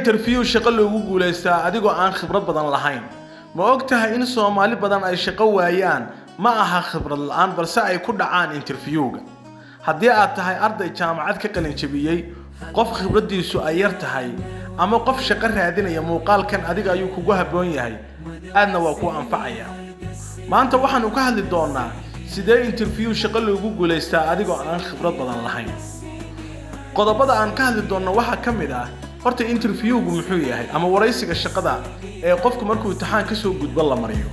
Interview shaqo loogu guulaystaa adigoo aan khibrad badan lahayn? Ma og tahay in Soomaali badan ay shaqo waayaan ma aha khibrad la'aan, balse ay ku dhacaan interviewga? Haddii aad tahay arday jaamacad ka qalin jabiyey, qof khibraddiisu ay yar tahay, ama qof shaqo raadinaya, muuqaalkan adiga ayuu kugu habboon yahay, aadna waa kuu anfacaya. Maanta waxaanu ka hadli doonaa sidee interview shaqo loogu guulaystaa adigoo aan khibrad badan lahayn. Qodobada aan ka hadli doonno waxaa ka mid ah: horta interviewgu muxuu yahay, ama waraysiga shaqada ee qofku markuu imtixaan kasoo gudbo la mariyo,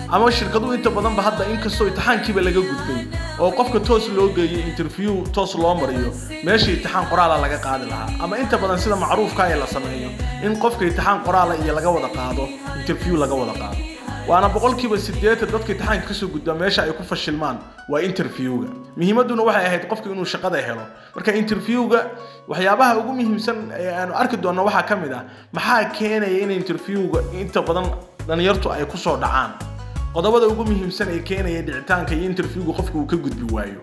ama shirkaduhu inta badanba hadda, inkastoo imtixaankiiba laga gudbay oo qofka toos loo geeyey interview toos loo mariyo meeshii imtixaan qoraala laga qaadi lahaa, ama inta badan sida macruufka ee la sameeyo in qofka imtixaan qoraala iyo laga wada qaado interview laga wada qaado. Waana 80% dadka imtixaanka kasoo gudba meesha ay ku fashilmaan waa interviewga. Muhiimadduna waxay ahayd qofka inuu shaqada helo. Marka interviewga waxyaabaha ugu muhiimsan ee aanu arki doonno waxaa ka mid ah: maxaa keenaya in interviewga inta badan dhalinyartu ay kusoo dhacaan? Qodobada ugu muhiimsan ee keenaya dhicitaanka iyo interviewga qofka uu ka gudbi waayo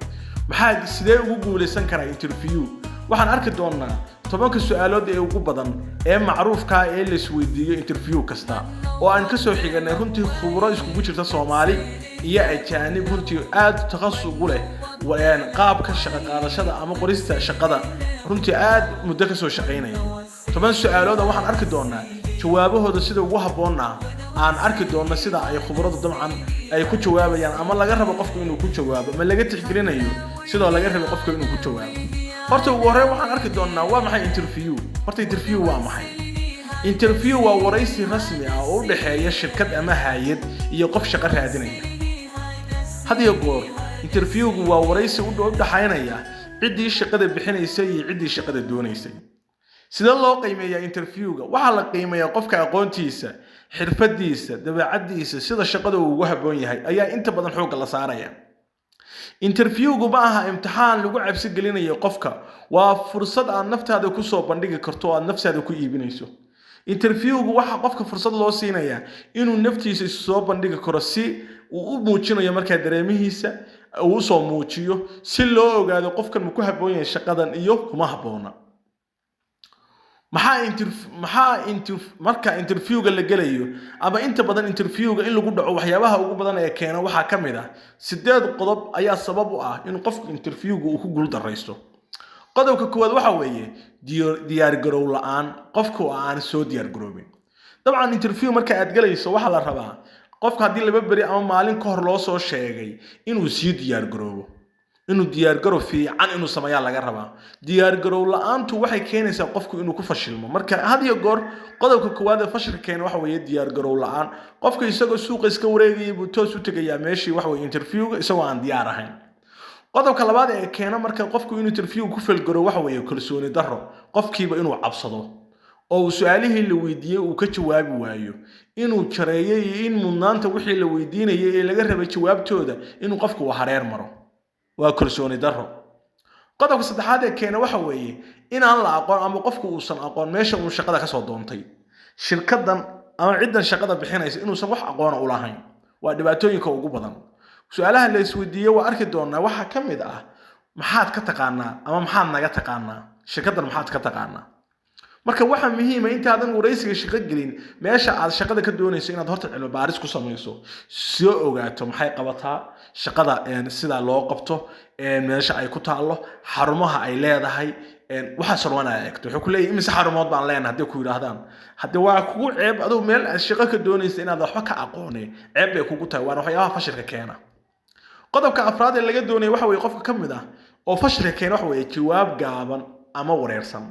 maxaa? Sidee ugu guulaysan karaa interview? Waxaan arki doonaa 10-ka su-aalood ee ugu badan ee macruufkaa ee la isweydiiyo interview kasta, oo aan kasoo xiganay runtii khubro iskugu jirta Soomaali iyo ajaanib, runtii aad takhasus ugu leh qaabka shaqo qaadashada ama qorista shaqada, runtii aad muddo kasoo shaqaynaya. 10 su-aalooda waxaan arki doonaa jawaabahooda sida ugu habboonna aan arki doonno, sida ay khubradu dabcan ay ku jawaabayaan ama laga rabo qofku inuu ku jawaabo ama laga tixgelinayo sidoo laga rabo qofku inuu ku jawaabo. Horta ugu horreyn waxaan arki doonaa waa maxay interview. Horta interview waa maxay? Interview waa waraysi rasmi ah oo u dhexeeya shirkad ama hay'ad iyo qof shaqo raadinaya. Had iyo goor interviewgu waa waraysi u dhexaynaya ciddii shaqada bixinaysay iyo ciddii shaqada doonaysay. Sidee loo qiimeeyaa interviewga? Waxaa la qiimeeyaa qofka aqoontiisa, xirfadiisa, dabeecaddiisa, sida shaqada uu ugu habboon yahay ayaa inta badan xoogga la saaraya. Interviewgu ma aha imtixaan lagu cabsi gelinayo qofka, waa fursad aad naftaada kusoo bandhigi karto oo aad naftaada ku iibinayso. Interviewgu waxaa qofka fursad loo siinayaa inuu naftiisa isu soo bandhigi karo, si uu u muujinayo markaa dareemihiisa uu usoo muujiyo, si loo ogaado qofkan ma ku habboon yahay shaqadan iyo kuma habboona. Maxaa inter maxaa inter marka interviewga la gelayo ama inta badan interviewga in lagu dhaco, waxyaabaha ugu badan ee keena waxaa ka mid ah sideed qodob ayaa sabab u ah in qofku interviewga uu ku guuldaraysto. Qodobka koowaad waxa weeye diyaargarow la'aan, qofku aan soo diyaargaroobin. Dabcan interview marka aad galayso, waxaa la rabaa qofka haddii 2 beri ama maalin ka hor loo soo sheegay inuu sii diyaargaroobo, inuu diyaargarow fiican inuu sameeyaa laga rabaa. Diyaargarow la'aantu waxay keenaysaa qofku inuu ku fashilmo. Marka had iyo goor qodobka koowaad ee fashilka keena waxa weeye diyaargarow la'aan. Qofka isagoo suuqa iska wareegaya buu toos u tegayaa meeshii, waxa weeye interviewga, isagoo aan diyaar ahayn. Qodobka labaad ee keena marka qofku inuu interview ku fail garo waxa weeye kalsooni darro, qofkiiba inuu cabsado oo uu su-aalihii la weydiiyey uu ka jawaabi waayo, inuu jareeyo iyo in mudnaanta wixii la weydiinayay ee laga rabay jawaabtooda inuu qofku uu hareer maro, waa kalsooni darro. Qodobka saddexaad ee keena waxa weeye inaan la aqoon ama qofku uusan aqoon meesha uu shaqada kasoo doontay, shirkadan ama ciddan shaqada bixinaysa inuusan wax aqoona u lahayn. Waa dhibaatooyinka ugu badan. Su-aalaha la isweydiiye waa arki doonaa. Waxaa ka mid ah: maxaad ka taqaanaa ama maxaad naga taqaanaa shirkaddan, maxaad ka taqaanaa? Marka waxaa muhiima intaadan waraysiga shaqo gelin, meesha aad shaqada ka doonayso inaad horta cilmi baaris ku samayso, soo ogaato maxay qabataa shaqada, sida loo qabto, meesha ay ku taallo, xarumaha ay leedahay, waxaas dhan waa eegto. Wuxuu ku leeyahay: imise xarumood baan leenahay? Hadday ku yidhaahdaan, hadde waa kugu ceeb aduu meel aad shaqo ka doonaysa inaad waxba ka aqoonin, ceeb bay kugu tahay, waana waxyaabaha fashilka keena. Qodobka afraad ee laga doonaya waxa weye qofka ka mid ah oo fashilka keena waxa weeye jawaab gaaban ama wareersan,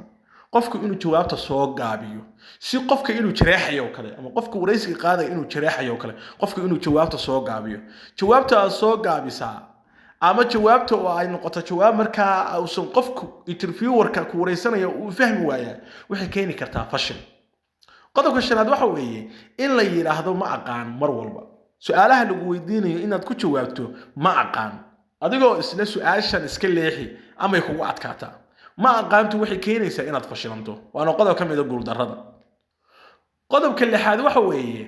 qofku inuu jawaabta soo gaabiyo, si qofka inuu jareexayo oo kale ama qofka waraysiga qaadaya inuu jareexayo oo kale, qofka inuu jawaabta soo gaabiyo. Jawaabta aad soo gaabisaa ama jawaabta oo ay noqoto jawaab markaa uusan qofku interviewerka ku waraysanaya uu fahmi waayaa, waxay keeni kartaa fashil. Qodobka shanaad waxa weeye in la yidhaahdo "ma aqaan" mar walba. Su-aalaha lagu weydiinayo inaad ku jawaabto "ma aqaan", adigoo isla su-aashan iska leexi amay kugu adkaataa, "ma aqaantu" waxay keenaysaa inaad fashilanto, waana qodob ka mid a guuldarrada. Qodobka lixaad waxa weeye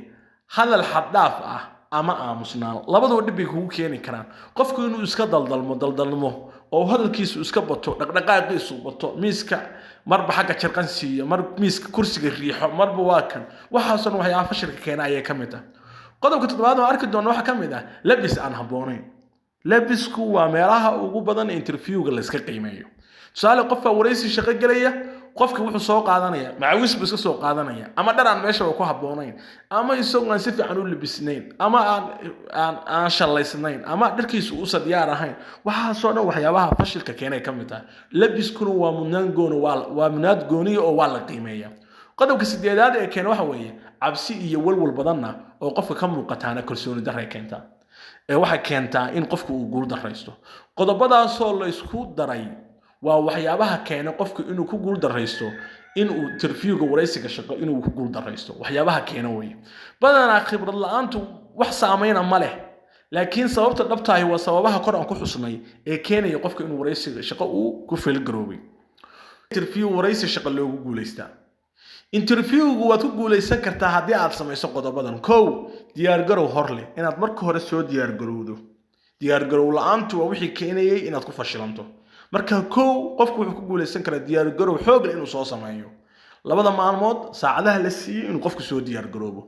hadal xaddhaaf ah ama aamusnaan. Labaduba dhib bay kugu keeni karaan. Qofku inuu iska daldalmo daldalmo oo hadalkiisu iska bato, dhaqdhaqaaqiisu bato, miiska Marba xagga jirqan siiyo, mar miiska kursiga riixo, marba waa kan. Waxaasoo dhan waxyaabaha fashilka keena ayay ka mid ah. Qodobka toddobaad oo arki doona waxaa ka mid ah labis aan habboonayn. Labisku waa meelaha ugu badan interviewga la iska qiimeeyo. Tusaale, qofka waraysi shaqo gelaya, qofka wuxuu soo qaadanaya macawis buu iska soo qaadanaya, ama dhar aan meeshaba ku habboonayn, ama isagoo aan si fiican u labisnayn, ama aan shallaysnayn, ama dharkiisu uusan diyaar ahayn. Waxaasoo dhan waxyaabaha fashilka keenay ka mid tahay. Labiskuna waa mudnaan gooni, waa mudnaad gooniya oo waa la qiimeeya. Qodobka sideedaad ee keena waxa weeye cabsi iyo walwal badanna oo qofka ka muuqataana kalsooni darray keentaa, ee waxay keentaa in qofku uu guul daraysto. Qodobadaasoo la isku daray waa waxyaabaha keena qofku inuu ku guul daraysto, inuu interviewga, waraysiga shaqo, inuu ku guul daraysto waxyaabaha keena weeye. Badanaa khibrad la-aantu wax saameyna ma leh, laakiin sababta dhabtahi waa sababaha kor aan ku xusnay ee keenaya qofka inuu waraysiga shaqo uu ku fail garoobay. Interview, waraysi shaqo loogu guulaystaa. Interviewgu waad ku guulaysan kartaa haddii aad samayso qodobadan. Kow, diyaargarow hor leh, inaad marka hore soo diyaargarowdo. Diyaargarow la-aantu waa wixii keenayay inaad ku fashilanto. Marka kow, qofku wuxuu ku guulaysan karaa diyaargarow xoog leh inuu soo sameeyo. 2da maalmood saacadaha la siiyey inuu qofku soo diyaargaroobo.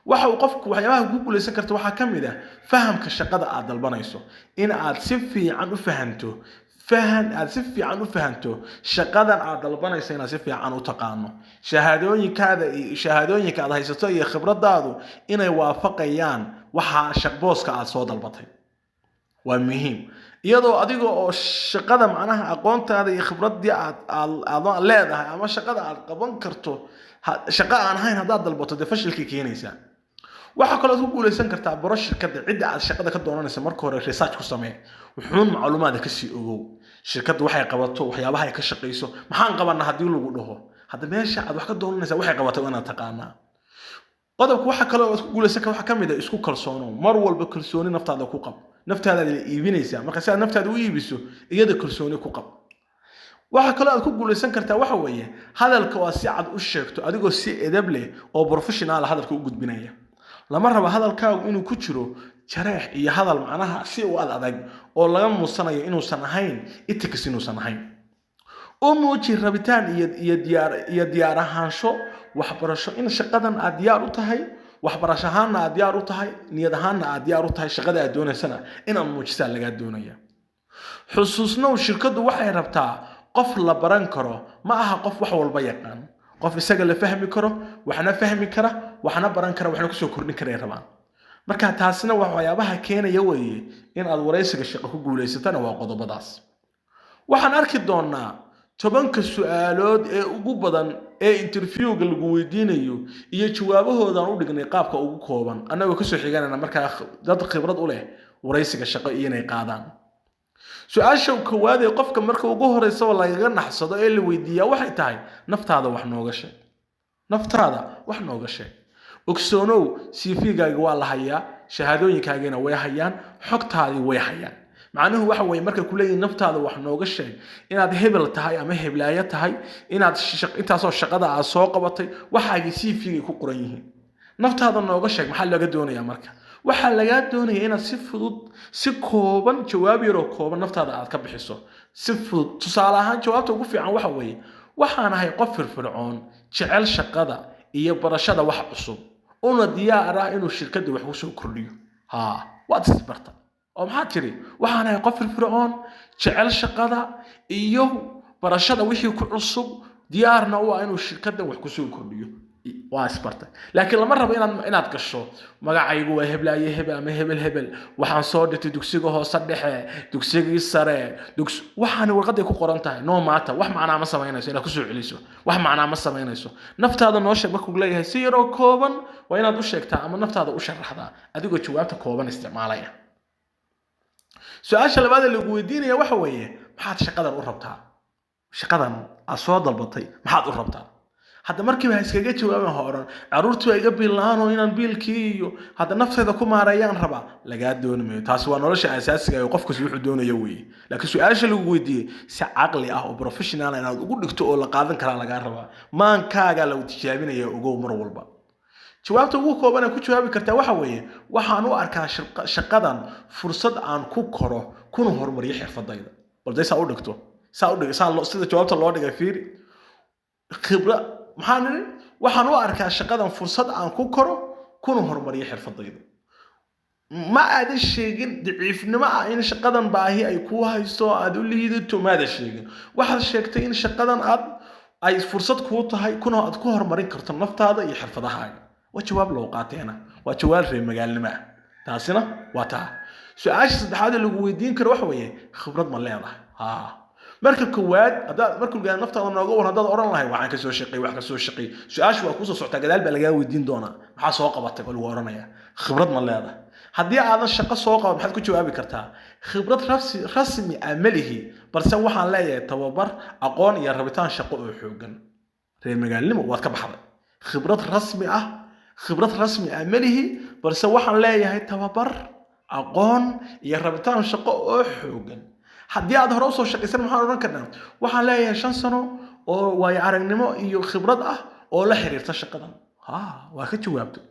Waxa uu qofku waxyaabaha ku guulaysan karta waxaa ka mid ah fahamka shaqada aad dalbanayso, in aad si fiican u fahanto, fahan aad si fiican u fahanto shaqadan aad dalbanayso, inaad si fiican u taqaano shahaadooyinkaada iyo shahaadooyinka aad haysato iyo khibradaadu inay waafaqayaan waxa booska aad soo dalbatay, waa muhiim. Iyadoo adiga oo shaqada, macnaha aqoontaada iyo khibraddii aad leedahay ama shaqada aad qaban karto, shaqo aan ahayn haddaad dalbato, dee fashilkay keenaysaa. Waxaa kaloo aad ku guulaysan kartaa baro shirkadda, cidda aad shaqada ka doonanaysa. Marka hore research ku samee, wuxuun macluumaada kasii ogow shirkadda waxay qabato, waxyaabaha ay ka shaqayso. Maxaan qabanaa haddii lagu dhaho, hadda meesha aad wax ka doonanaysa waxay qabato waa inaad taqaanaa. Qodobka waxa kaloo aad ku guulaysan karta waxaa ka mid ah isku kalsoono. Mar walba kalsooni naftaada ku qab. Naftaadaad la iibinaysaa, marka si aad naftaada u iibiso, iyada kalsooni ku qab. Waxa kaloo aad ku guulaysan kartaa waxa weeye hadalka oo aad si cad u sheegto, adigoo si edeb leh oo professional hadalka u gudbinaya. Lama rabo hadalkaagu inuu ku jiro jareex iyo hadal macnaha si u ad adag oo laga muusanayo inuusan ahayn ethics, inuusan ahayn. U muuji rabitaan iyo diyaar ahaansho waxbarasho, in shaqadan aad diyaar u tahay, waxbarasho ahaanna aad diyaar u tahay, niyad ahaanna aad diyaar u tahay shaqada aad doonaysana inaad muujisaa lagaa doonaya. Xusuusnow, shirkaddu waxay rabtaa qof la baran karo, ma aha qof wax walba yaqaan. Qof isaga la fahmi karo, waxna fahmi kara, waxna baran kara, waxna kusoo kordhin karay rabaan. Marka taasina waa waxyaabaha keenaya weeye in aad waraysiga shaqo ku guulaysatana, waa qodobadaas. Waxaan arki doonaa 10ka su-aalood ee ugu badan ee interviewga lagu weydiinayo iyo jawaabahoodan u dhignay qaabka ugu kooban, annagoo kasoo xiganayna markaa dad khibrad u leh waraysiga shaqo iyo inay qaadaan. Su-aasha koowaad ee qofka marka ugu horeysaba lagaga naxsado ee la weydiiyaa waxay tahay: "Naftaada wax nooga sheeg, naftaada wax nooga sheeg." Ogsoonow, CV-gaaga waa la hayaa, shahaadooyinkaagiina way hayaan, xogtaadii way hayaan. Macnuhu waxa weeye, markay ku leeyihin "naftaada wax nooga sheeg", inaad hebel tahay ama heblaayo tahay, inaad intaasoo shaqada aad soo qabatay, waxaagii CV-gay ku qoran yihiin. "Naftaada nooga sheeg" maxaa looga doonayaa? Marka waxaa lagaa doonaya inaad si fudud, si kooban, jawaab yaroo kooban naftaada aad ka bixiso si fudud. Tusaale ahaan, jawaabta ugu fiican waxa weeye: "Waxaan ahay qof firfircoon, jecel shaqada iyo barashada wax cusub, una diyaar ah inuu shirkadda wax kusoo kordhiyo." Ha, waad isbarta oo maxaad tiri? "Waxaan ahay qof firfircoon, jecel shaqada iyo barashada wixii ku cusub, diyaarna u ah inuu shirkaddan wax kusoo kordhiyo." Waa isbartay. Laakiin lama rabo inaad gasho "magacaygu waa heblaaye hebel ama hebel hebel, waxaan soo dhigtay dugsiga hoose dhexe, dugsigii sare, dugs", waxaana warqaday ku qoran tahay. No matter, wax macnaa ma samaynayso inaad kusoo celiso, wax macnaa ma samaynayso. "Naftaada noo sheeg" markuu leeyahay, si yaroo kooban waa inaad u sheegtaa ama naftaada u sharaxdaa, adigoo jawaabta kooban isticmaalaya. Su-aasha labaad ee lagu weydiinaya waxa weeye: "Maxaad shaqadan u rabtaa? Shaqadan aad soo dalbatay maxaad u rabtaa?" Hadda markiiba ha iskaga jawaabin, ha odhan "carruurtii waa iga biil la-aan oo inaan biilkii iyo hadda naftayda ku maareeyaan rabaa". Lagaa dooni mayo taasi, waa nolosha asaasiga ee qof kasta wuxuu doonayo weeye. Laakiin su-aasha lagu weydiiyey si caqli ah oo professional inaad ugu dhigto oo la qaadan karaa lagaa rabaa. Maankaagaa lagu tijaabinaya, ogow. Mar walba jawaabta ugu kooban ee ku jawaabi kartaa waxa weeye: "Waxaan u arkaa shaqadan fursad aan ku koro kuna horumariyo xirfadayda." Bal dee saa u dhigto, saa u dhig, saa sida jawaabta loo dhigay fiiri. Khibra maxaan nidhi? Waxaan u arkaa shaqadan fursad aan ku koro kuna horumariyo xirfadayda. Ma aadan sheegin daciifnimo ah in shaqadan baahi ay kuu hayso, aad u liidato, maada sheegin. Waxaad sheegtay in shaqadan aad ay fursad kuu tahay, kuna aad ku horumarin karto naftaada iyo xirfadahaaga. Waa jawaab loo qaateena, waa jawaab reer magaalnimo ah. Taasina waa taa. Su-aasha saddexaad ee lagu weydiin karo waxa weeye: khibrad ma leedahay? Ha, marka koowaad haddaad marka lagaa naftaada nooga war, haddaad odhan lahay waxaan kasoo shaqeey, wax kasoo shaqeey, su-aashu waa kuusoo socotaa, gadaal baa lagaa weydiin doonaa. Maxaa soo qabatay oo lagu odhanaya? Khibrad ma leedahay? Haddii aadan shaqo soo qaban, maxaad ku jawaabi kartaa? Khibrad rasmi ah ma lihi, balse waxaan leeyahay tababar, aqoon iyo rabitaan shaqo oo xoogan. Reer magaalnimo waad ka baxday. Khibrad rasmi ah ma lihi, balse waxaan leeyahay tababar, aqoon iyo rabitaan shaqo oo xoogan. Haddii aad hore usoo shaqaysan, maxaan odhan karnaa? Waxaan leeyahay 5 sano oo waayo aragnimo iyo khibrad ah oo la xiriirta shaqadan. Ha, waa ka jawaabtay.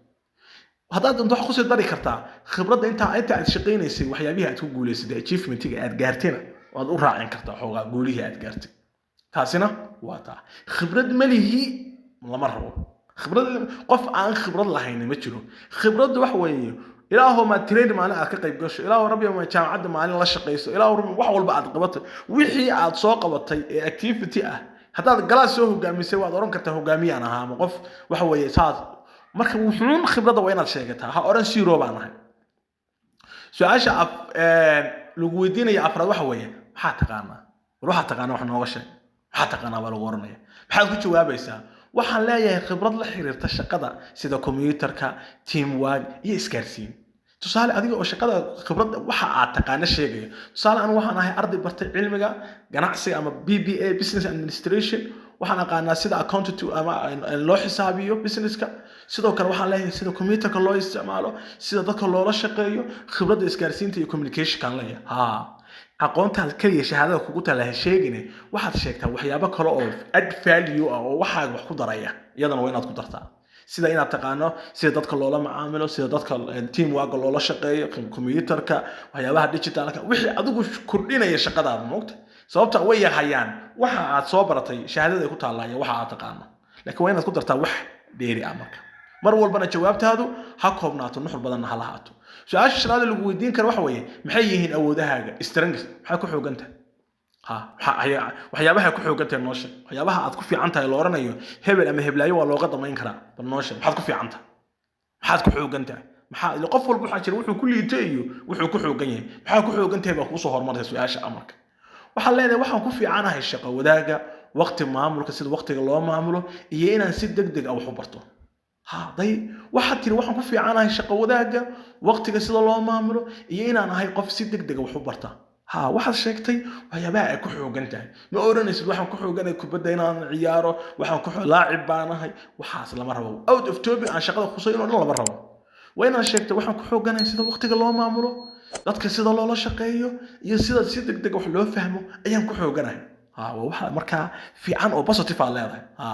Haddaad doonto waxaad kusii dari kartaa khibradda inta aad shaqaynaysay, waxyaabihii aad ku guulaysatay, achievementiga aad gaartayna waad u raacin kartaa, xoogaa guulihii aad gaartay. Taasina waa taa. Khibrad malihi lama rabo. Khibrad, qof aan khibrad lahayn ma jiro. Khibraddu waxa weeye, ilaahow ma training maalin aad ka qayb gasho, ilaahow rabbi ma jaamacadda maalin la shaqayso, ilaahow rabbi wax walba aad qabato, wixii aad soo qabatay ee activity ah. Haddaad class soo hogaamisay, waad odhan kartaa hogaamiyaan ahaa ama qof waxa weeye saas. Marka wuxuun khibradda waa inaad sheegataa, ha odhan zero baan ahay. Su-aasha lagu weydiinaya afraad waxa weeye: maxaa taqaanaa? War waxaa taqaanaa wax nooga sheeg. Maxaa taqaanaa baa lagu oranaya. Maxaad ku jawaabaysaa? Waxaan leeyahay khibrad la xiriirta shaqada, sida kombiyuutarka, teamwork iyo isgaarsiin. Tusaale, adiga oo shaqada khibrad waxa aad taqaano sheegaya. Tusaale, anigu waxaan ahay arday bartay cilmiga ganacsiga ama BBA, business administration. Waxaan aqaanaa sida accountant ama loo xisaabiyo businesska. Sidoo kale waxaan leeyahay sida computerka loo isticmaalo, sida dadka loola shaqeeyo, khibradda isgaarsiinta iyo communicationkaan leeyahay. Ha, aqoontaad keliya shahaadada kugu tala ha sheegine, waxaad sheegtaa waxyaabo kale oo add value ah oo waxaaga wax ku daraya. Iyadana waa inaad ku dartaa, sida inaad taqaano sida dadka loola macaamilo, sida dadka team work loola shaqeeyo, computerka, waxyaabaha digitalka, wixii adigu kordhinaya shaqadaada moogta. Sababta way yahayaan waxa aad soo baratay shahaadada ay ku taallaya waxa aad taqaano, laakiin waa inaad ku dartaa wax dheeri ah. Marka mar walbana jawaabtaadu ha koobnaato, nuxur badanna ha lahaato. Su-aasha shanaad ee lagu weydiin kara waxa weeye: maxay yihiin awoodahaaga, strengths? Maxaad ku xoogan tahay? Ha, waxyaabaha ku xoogan tahay noo sheeg. Waxyaabaha aad ku fiican tahay la oranayo hebel ama heblaayo waa looga damayn karaa, bal noo sheeg. Maxaad ku fiican tahay? Maxaad ku xoogan tahay? Maxaa ila qof walba waxaa jira wuxuu ku liito iyo wuxuu ku xoogan yahay. Maxaa ku xoogan tahay baa kuusoo horumartay su-aasha amarka. Waxaad leedahay waxaan ku fiicanahay shaqo wadaaga, waqti maamulka, sida waqtiga loo maamulo, iyo inaan si deg deg ah wax u barto. Ha, day, waxaad tiri waxaan ku fiicanahay shaqo wadaagga, waqtiga sida loo maamulo, iyo inaan ahay qof si deg dega wax u barta. Ha, waxaad sheegtay waxyaabaha ay ku xoogan tahay. Ma oranaysid waxaan ku xooganahay kubadda inaan ciyaaro, waxaan ku laacib baanahay. Waxaas lama rabo. Out of topic aan shaqada khusayn oo dhan lama rabo. Waa inaad sheegtay waxaan ku xooganahay sida waqtiga loo maamulo, dadka sida loola shaqeeyo, iyo sida si deg deg wax loo fahmo ayaan ku xooganahay. Ha, waa waxa markaa fiican oo positive aad leedahay. Ha,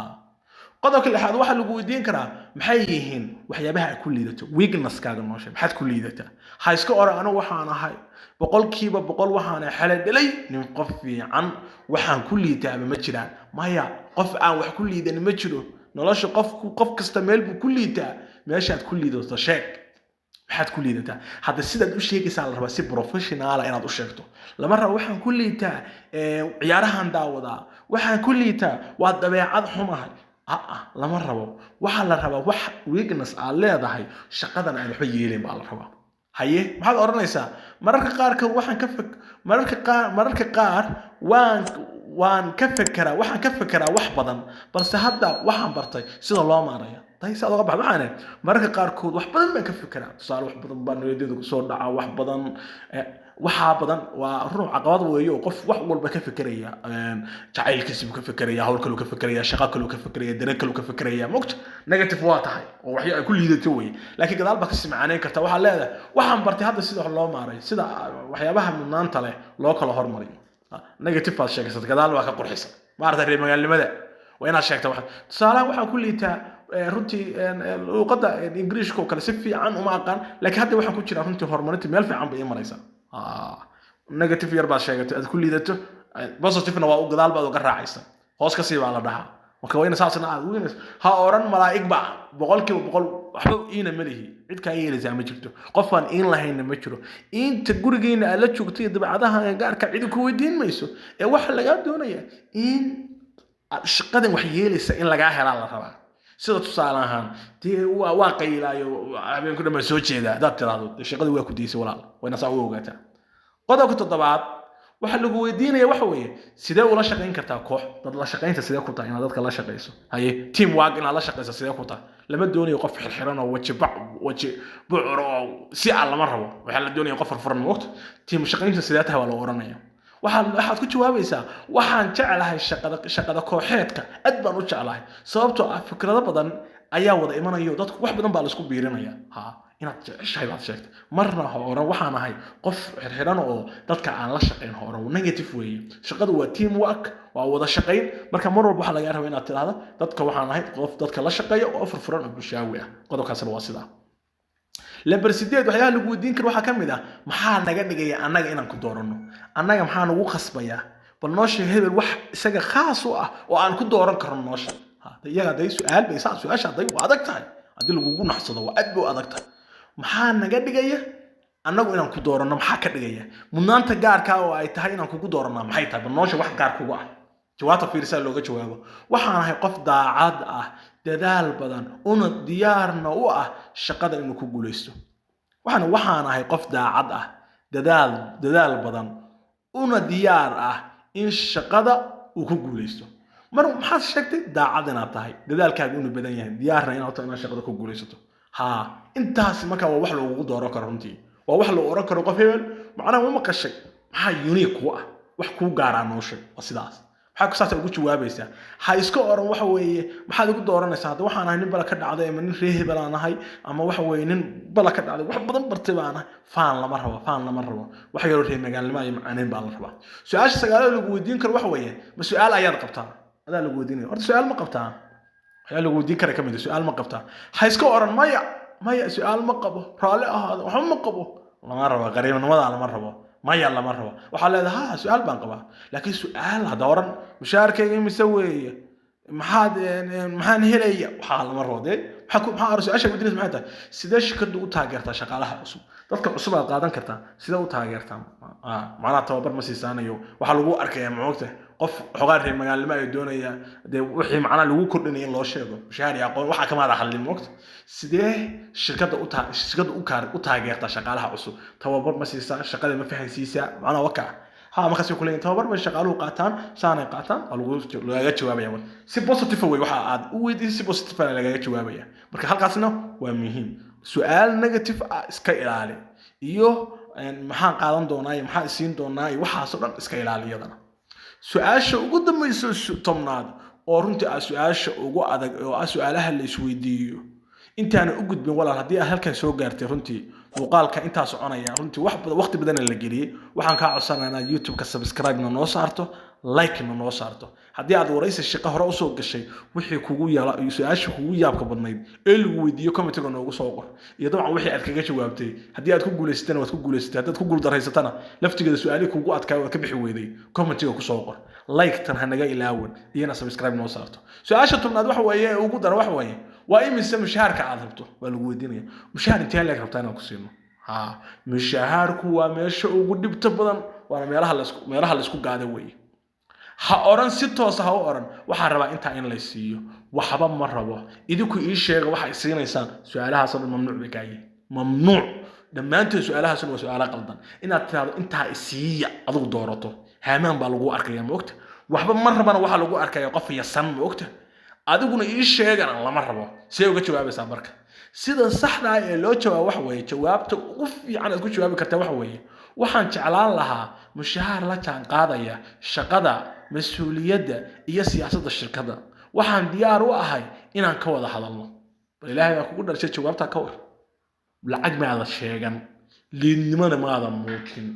qodobka lixaad waxaa lagu weydiin karaa: maxay yihiin waxyaabaha aad ku liidato? Weaknesskaaga noo sheeg. Maxaad ku liidataa? Ha iska oran anigu waxaan ahay 100%, waxaan xale dhalay nin qof fiican, waxaan ku liitaaba ma jiraan. Maya, qof aan wax ku liidan ma jiro nolosha. Qofku, qof kasta meel buu ku liitaa. Meeshaad ku liidato sheeg. Maxaad ku liidataa? Hadda sidaad u sheegaysaa la rabaa si professional ah inaad u sheegto. Lama rabo waxaan ku liitaa ciyaarahan daawadaa, waxaan ku liitaa waa dabeecad xumahay. Aa, lama rabo. Waxaa la rabaa wax weakness aad leedahay shaqadan aan waxba yeelin baa la rabaa. Haye, maxaad odhanaysaa? Mararka qaarka waxaan ka fek mararka qaar waan ka fekeraa, waxaan ka fekeraa wax badan, balse hadda waxaan bartay sida loo maarayo. Day, saad uga baxda waxaan mararka qaarkood wax badan baan ka fekeraa. Tusaale, wax badan baa niyadeedu kusoo dhaca, wax badan. Waxaa badan waa run, caqabad weeye oo qof wax walba ka fekeraya, jacaylkiisa buu ka fekeraya, hawl kaluu ka fekeraya, shaqo kaluu ka fekeraya, dareen kaluu ka fekeraya, mogta. Negative waa tahay oo waxyo ay ku liidato weye, laakiin gadaal baa kasii macaaneyn karta. Waxaa leedahay waxaan bartay hadda sida wax loo maaray, sida waxyaabaha mudnaanta leh loo kala hormariyo. Negative baad sheegaysata, gadaal waa ka qurxisa. Maarata, reer magaalnimada waa inaad sheegta. Tusaalahan, waxaan ku liitaa runtii luuqadda Ingiriishka oo kale, si fiican uma aqaan, laakiin hadda waxaan ku jiraa runtii horumarinta, meel fiican bay ii maraysaa. Negative yar baad sheegatay aad ku liidato, positivena waa gadaal baad uga raacaysa, hoos kasii baa la dhahaa. Marka waa ina saasna aad weynayso. Ha oran malaa'ig ba 100% waxba iina ma lihi. Cid kaa yeelaysaa ma jirto, qof aan iin lahaynna ma jiro. Inta gurigeena aad la joogtay iyo dabeecadaha gaarka cidi ku weydiin mayso, ee waxa lagaa doonaya in aad shaqadan wax yeelaysa in lagaa helaa la rabaa. Sida tusaale ahaan, dee waa qaylaayo, habeenku dhan baan soo jeedaa haddaad tiraahdo, dee shaqadii waa ku daysay, walaal. Wayna saa u ogaataa. Qodobka toddobaad waxa lagu weydiinaya waxa weeye: sidee ula shaqayn kartaa koox dad? La shaqaynta sidee ku tahay? Inaad dadka la shaqayso, haye, team work inaad la shaqayso sidee ku tahay? Lama doonayo qof xirxiran oo waji bac waji bucur oo si aan lama rabo. Waxaa la doonaya qof furfuran, moogta. Team shaqaynta sidee tahay waa la oranaya. Waxaad ku jawaabaysaa: waxaan jeclahay shaqada kooxeedka, aad baan u jeclahay, sababtoo ah fikrado badan ayaa wada imanayo, dadku wax badan baa laisku biirinaya. Ha, inaad jeceshahay baad sheegtay. Marna ha oran waxaan ahay qof xirxiran oo dadka aan la shaqayn. Ha oran, negative weeye. Shaqadu waa team work, waa wada shaqayn. Marka mar walba waxaa lagaa rabaa inaad tidhaahdo dadka waxaan ahay qof dadka la shaqeeya oo furfuran oo bulshaawi ah. Qodobkaasna waa sidaa. Lambar 8, waxyaalaha lagu weydiin karo waxaa ka mid ah: maxaa naga dhigaya annaga inaan ku dooranno? Annaga maxaa nagu khasbayaa? Bal noo sheeg hebel wax isaga khaas u ah oo aan ku dooran karno, noo sheeg. Iyaga day su-aal bay saa su-aasha day waa adag tahay. Haddii lagugu naxsado waa aad bay u adag tahay. Maxaa naga dhigaya annagu inaan ku dooranno? Maxaa ka dhigaya mudnaanta gaarka oo ay tahay inaan kugu doorannaa? Maxay tahay? Bal noo sheeg wax gaar kugu ah. Jawaabta fiirsaa looga jawaabo: waxaan ahay qof daacad ah, dadaal badan, una diyaarna u ah shaqada inuu ku guuleysto. Waxaan ahay qof daacad ah, dadaal badan, una diyaar ah in shaqada uu ku guuleysto. Mar maxaad sheegtay? Daacad inaad tahay, dadaalkaaga inuu badan yahay, diyaarna inaad tahay inaad shaqada ku guuleysato. Ha, intaas marka waa wax lagugu dooran karo. Runtii waa wax lagu oran karo qof hebel macnaha ma maqashay. Maxaa unique kuu ah? Wax kuu gaaraa noo sheeg. Waa sidaas. Maxaa ku saasa ugu jawaabaysaa? Ha iska oran waxa weeye maxaad igu dooranaysaa? Hadda waxaan ahay nin bala ka dhacday, ama nin reer hebel aan ahay, ama waxa weeye nin bala ka dhacday, wax badan bartay baan ahay. Faan lama rabo, faan lama rabo. Wax yaroo reer magaalnimo iyo macaaneyn baa la rabaa. Su-aasha sagaalaad lagu weydiin karo waxa weeye: ma su-aal ayaad qabtaa? Adaa lagu weydiinaya. Horta su-aal ma qabtaa? Waxyaa lagu weydiin kara ka mid ah su-aal ma qabtaa. Ha iska oran maya, maya, su-aal ma qabo, raalli ahaado, waxba ma qabo. Lama rabo qariibnimada, lama rabo maya, lama rabo. Waxaa leedahay ha, su-aal baan qabaa. Laakiin su-aal hadda oran mushaharkayga imise weeye, maxaad maxaan helaya, waxaa lama rabo. Dee maxaa ar su-aasha weydiinaysa maxay tahay? Sidee shirkaddu u taageertaa shaqaalaha cusub? Dadka cusub aad qaadan kartaa, sidee u taageertaa? Macnaha tababar ma siisaanayo? Waxaa lagu arkaya, ma ogtahay, qof xogaa reer magaalnimo ay doonaya, dee wixii macnaha lagu kordhinaya in loo sheego, mushaar iyo aqoon waxaa kamaada hadlin, ma ogta? Sidee shirkadda u taageertaa shaqaalaha cusub? Tababar ma siisaa? Shaqada ma fahansiisaa? Macnaha wakac ha markaasay kuleeyihin tababar bay shaqaaluhu qaataan, saanay qaataan, waa lagu lagaga jawaabaya. Marka si positive way waxa aad u weydiisay, si positive ah lagaga jawaabaya. Marka halkaasna waa muhiim. Su-aal negative ah iska ilaali, iyo maxaan qaadan doonaa iyo maxaa isiin doonaa iyo waxaasoo dhan iska ilaali iyadana. Su-aasha ugu dambaysa, 10aad, oo runtii ah su-aasha ugu adag oo ah su-aalaha la isweydiiyo. Intaana u gudbin, walaal, haddii aad halkan soo gaartay, runtii muuqaalka intaa soconaya, runtii wax badan waqti badana la geliyey, waxaan kaa codsanaa inaad YouTube-ka subscribe-na noo saarto, like-na noo saarto. Haddii aad waraysi shaqo hore usoo gashay, wixii kugu yala su-aasha kugu yaabka badnayd ee lagu weydiiyo commentiga noogu soo qor, iyo dabcan wixii aad kaga jawaabtay. Haddii aad ku guulaysatana waad ku guulaysatay, haddaad ku guuldaraysatana laftigeeda su-aalihii kugu adkaay waad ka bixi weyday commentiga kusoo qor. Like-tan ha naga ilaawan, iyana subscribe noo saarto. Su-aasha 10aad waxa weeye ee ugu daran waxa weeye: waa imise mushaharka aad rabto? Waa lagu weydiinaya: mushaar intee leeg rabtaa inaan ku siino? Ha, mushaharku waa meesha ugu dhibta badan, waana meelaha laysku gaada weeye. Ha oran si toosa, ha u oran waxaan rabaa intaa in lay siiyo, waxba ma rabo, idinku ii sheega waxa ay siinaysaan. Su-aalahaasoo dhan mamnuuc bay kaa yihiin, mamnuuc dhammaantood. Su-aalahaasuna waa su-aalo qaldan. Inaad tiraahdo intaa isiiya adigu doorato, haamaan baa lagu arkaya, ma ogta? Waxba ma rabana waxaa lagu arkaya qof yasan, ma ogta? Adiguna ii sheegana lama rabo. See uga jawaabaysaa? Marka sida saxda ah ee loo jawaabo waxa weeye, jawaabta ugu fiican aad ku jawaabi kartaa waxa weeye: waxaan jeclaan lahaa mushahaar la jaan qaadaya shaqada, mas-uuliyadda iyo siyaasadda shirkadda. Waxaan diyaar u ahay inaan ka wada hadalno. Bal Ilaahay baa kugu dhashay, jawaabtaa ka war. Lacag maada sheegan, liidnimona maadan muujin.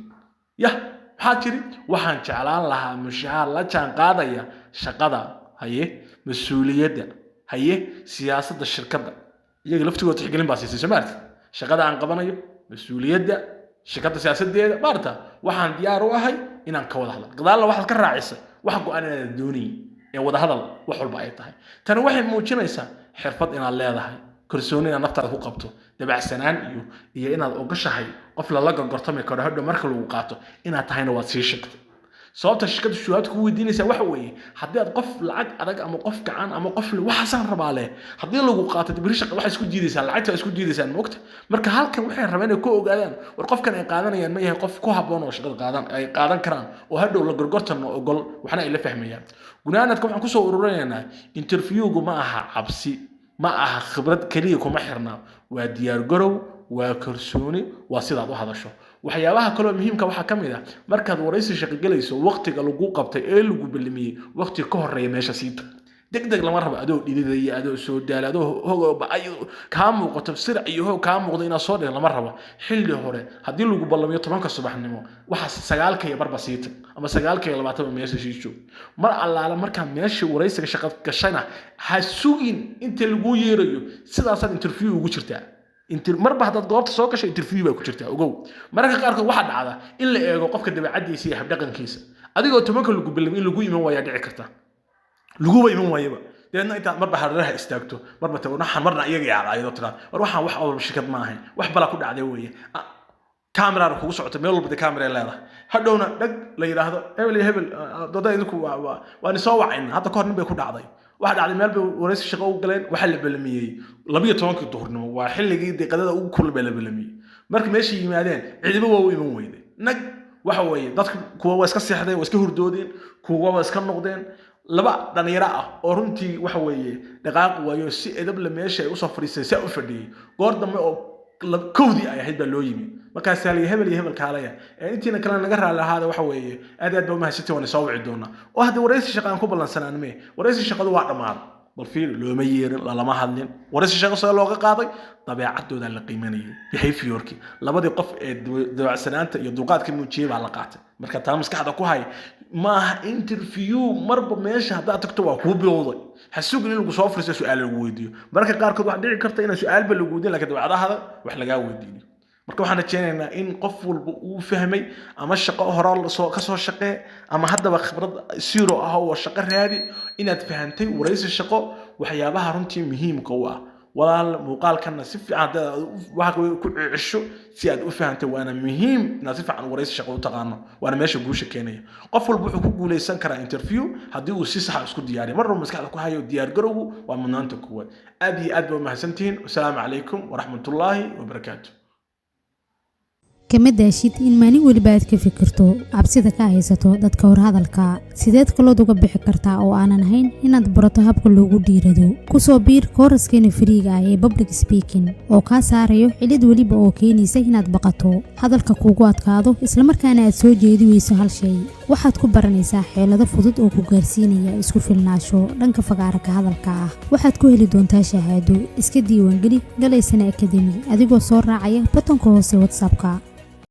Yah, maxaa tiri? Waxaan jeclaan lahaa mushahaar la jaan qaadaya shaqada, haye, mas-uuliyadda, haye, siyaasadda shirkadda. Iyaga laftigooda tixgelin baa siisay, soo maartid? Shaqada aan qabanayo, mas-uuliyadda shirkadda, siyaasadeeda, maarta. Waxaan diyaar u ahay inaan ka wada hadlo. Gadaalna waxaad ka raacisay wax go-aan inaadan doonayn. Ee wadahadal wax walba ay tahay. Tani waxay muujinaysaa xirfad inaad leedahay, kalsooni inaad naftaada ku qabto, dabacsanaan iyo inaad ogashahay qof lala gorgortami karo hadhow marka lagu qaato inaad tahayna waad sii sheegtay. Sababta shirkadda shuwaadka ku weydiinaysaa waxa weeye, haddii aad qof lacag adag ama qof gacan ama qof waxaasaan rabaa leh, haddii lagu qaato beri shaqa waxay isku diidaysaa, lacagta waa isku diidaysaan, moogta. Marka halkan waxay rabeen inay ku ogaadaan war qofkan ay qaadanayaan ma yahay qof ku habboon oo shaqada qaadan ay qaadan karaan oo hadhow la gorgortanno ogol, waxna ay la fahmayaan. Gunaanadka waxaan kusoo ururinaynaa, interviewgu ma aha cabsi, ma aha khibrad keliya kuma xirna, waa diyaar garow, waa kalsooni, waa sidaad u hadasho. Waxyaabaha kaloo muhiimka waxaa ka mid ah, markaad waraysi shaqogelayso, waqtiga lagu qabtay ee lagu ballamiyey waqti ka horeeya meesha sii tag. Deg deg lama rabo, adoo dhididaya, adoo soo daala, adoo hog ba-ay kaa muuqato, sirac iyo hoog kaa muuqdo inaad soo dhigan lama rabo. Xilli hore haddii lagu ballamiyo 10-ka subaxnimo, waxa 9:15 sii tag ama 9:20 meesha sii joog. Mar allaale markaa meesha waraysiga shaqo gashana, ha sugin inta laguu yeerayo, sidaasaad interview ugu jirtaa. Marba haddaad goobta soo gasho, interview baa ku jirtaa, ogow. Mararka qaarkood waxaa dhacda in la eego qofka dabeecadiisa iyo habdhaqankiisa. Adigoo 10-ka lagu billamay in lagu iman waayaa dhici karta, laguba iman waayaba. Dabeedna intaad marba hareeraha istaagto, marba ta waxaan, marna iyaga yaacaydo, tiraa war waxaan wax walba shirkad ma ahayn, wax balaa ku dhacday weeye. Kamerana kugu socoto, meel walba de kamera leedahay. Hadhowna dhag la yidhaahdo hebel iyo hebel, dooda idinku waa ni soo wacayna. Hadda kahor nin bay ku dhacday. Waxa dhacday, meel bay waraysi shaqo u galeen, waxaa la belamiyey 12-kii duhurnimo, waa xilligii deeqadada ugu kulul baa la belamiyey. Marka meeshay yimaadeen, cidiba waa u iman weyday. Nag waxa weeye, dadka kuwa waa iska seexdeen, waa iska hurdoodeen, kuwa waa iska noqdeen. Laba dhalinyaro ah oo runtii waxa weeye dhaqaaqi waayo, si edable meesha ay usoo fadhiistay, saa u fadhiyey. Goor dambe oo 1-dii ay ahayd baa loo yimi. Markaasaa la hebel iyo hebel kaalaya, ee intiina kalena naga raali ahaada, waxa weeye aad iyo aad baa umahadsantiin, waan soo wici doonaa. Oo haddii waraysi shaqa aan ku ballansanaan mee, waraysi shaqadu waa dhammaaday. Bal fiiri, looma yeerin, lalama hadlin, waraysi shaqo see looga qaaday? Dabeecadoodaa la qiimanayay, behaviorkii. Labadii qof ee dabeecsanaanta iyo dulqaadka muujiyey baa la qaatay. Marka taa maskaxda ku hay, maaha interview marba meesha haddaad tagto waa kuu bilowday. Ha sugin in lagu soo fariisto su-aal lagu weydiiyo. Mararka qaarkood waxaa dhici karta inaan su-aalba lagu weydiin, lakin dabeecadahada wax lagaa weydiiniyo. Marka waxaan rajaynaynaa in qof walba uu fahmay, ama shaqo hore soo kasoo shaqee ama haddaba khibrad zero ah oo shaqo raadi, inaad fahantay waraysi shaqo waxyaabaha runtii muhiimka u ah. Walaal, muuqaalkanna si fiican haddaad waxa ku cesho si aad u fahantay. Waana muhiim inaad si fiican waraysi shaqo u taqaano, waana meesha guusha keenaya. Qof walba wuxuu ku guuleysan karaa interview haddii uu si saxa isku diyaariyo. Mar walba maskaxda ku hayo, diyaar garowgu waa mudnaanta koowaad. Aad iyo aad baa umahadsantihiin. Wasalaamu calaykum waraxmatullaahi wabarakaatu. Kama daashid in maalin weliba aad ka fikirto cabsida ka haysato dadka horhadalka? Sideed kalood uga bixi kartaa oo aanan ahayn inaad barato habka loogu dhiirado? Kusoo biir kooraskeena free-ga ah ee public speaking oo kaa saarayo cilid weliba oo keenaysa inaad baqato, hadalka kuugu adkaado, islamarkaana aad soo jeedi weyso hal shay. Waxaad ku baranaysaa xeelado fudud oo ku gaarsiinaya isku filnaasho dhanka fagaara ka hadalka ah. Waxaad ku heli doontaa shahaado. Iska diiwaangeli Galaysana Academy adigoo soo raacaya button-ka hoose WhatsAppka.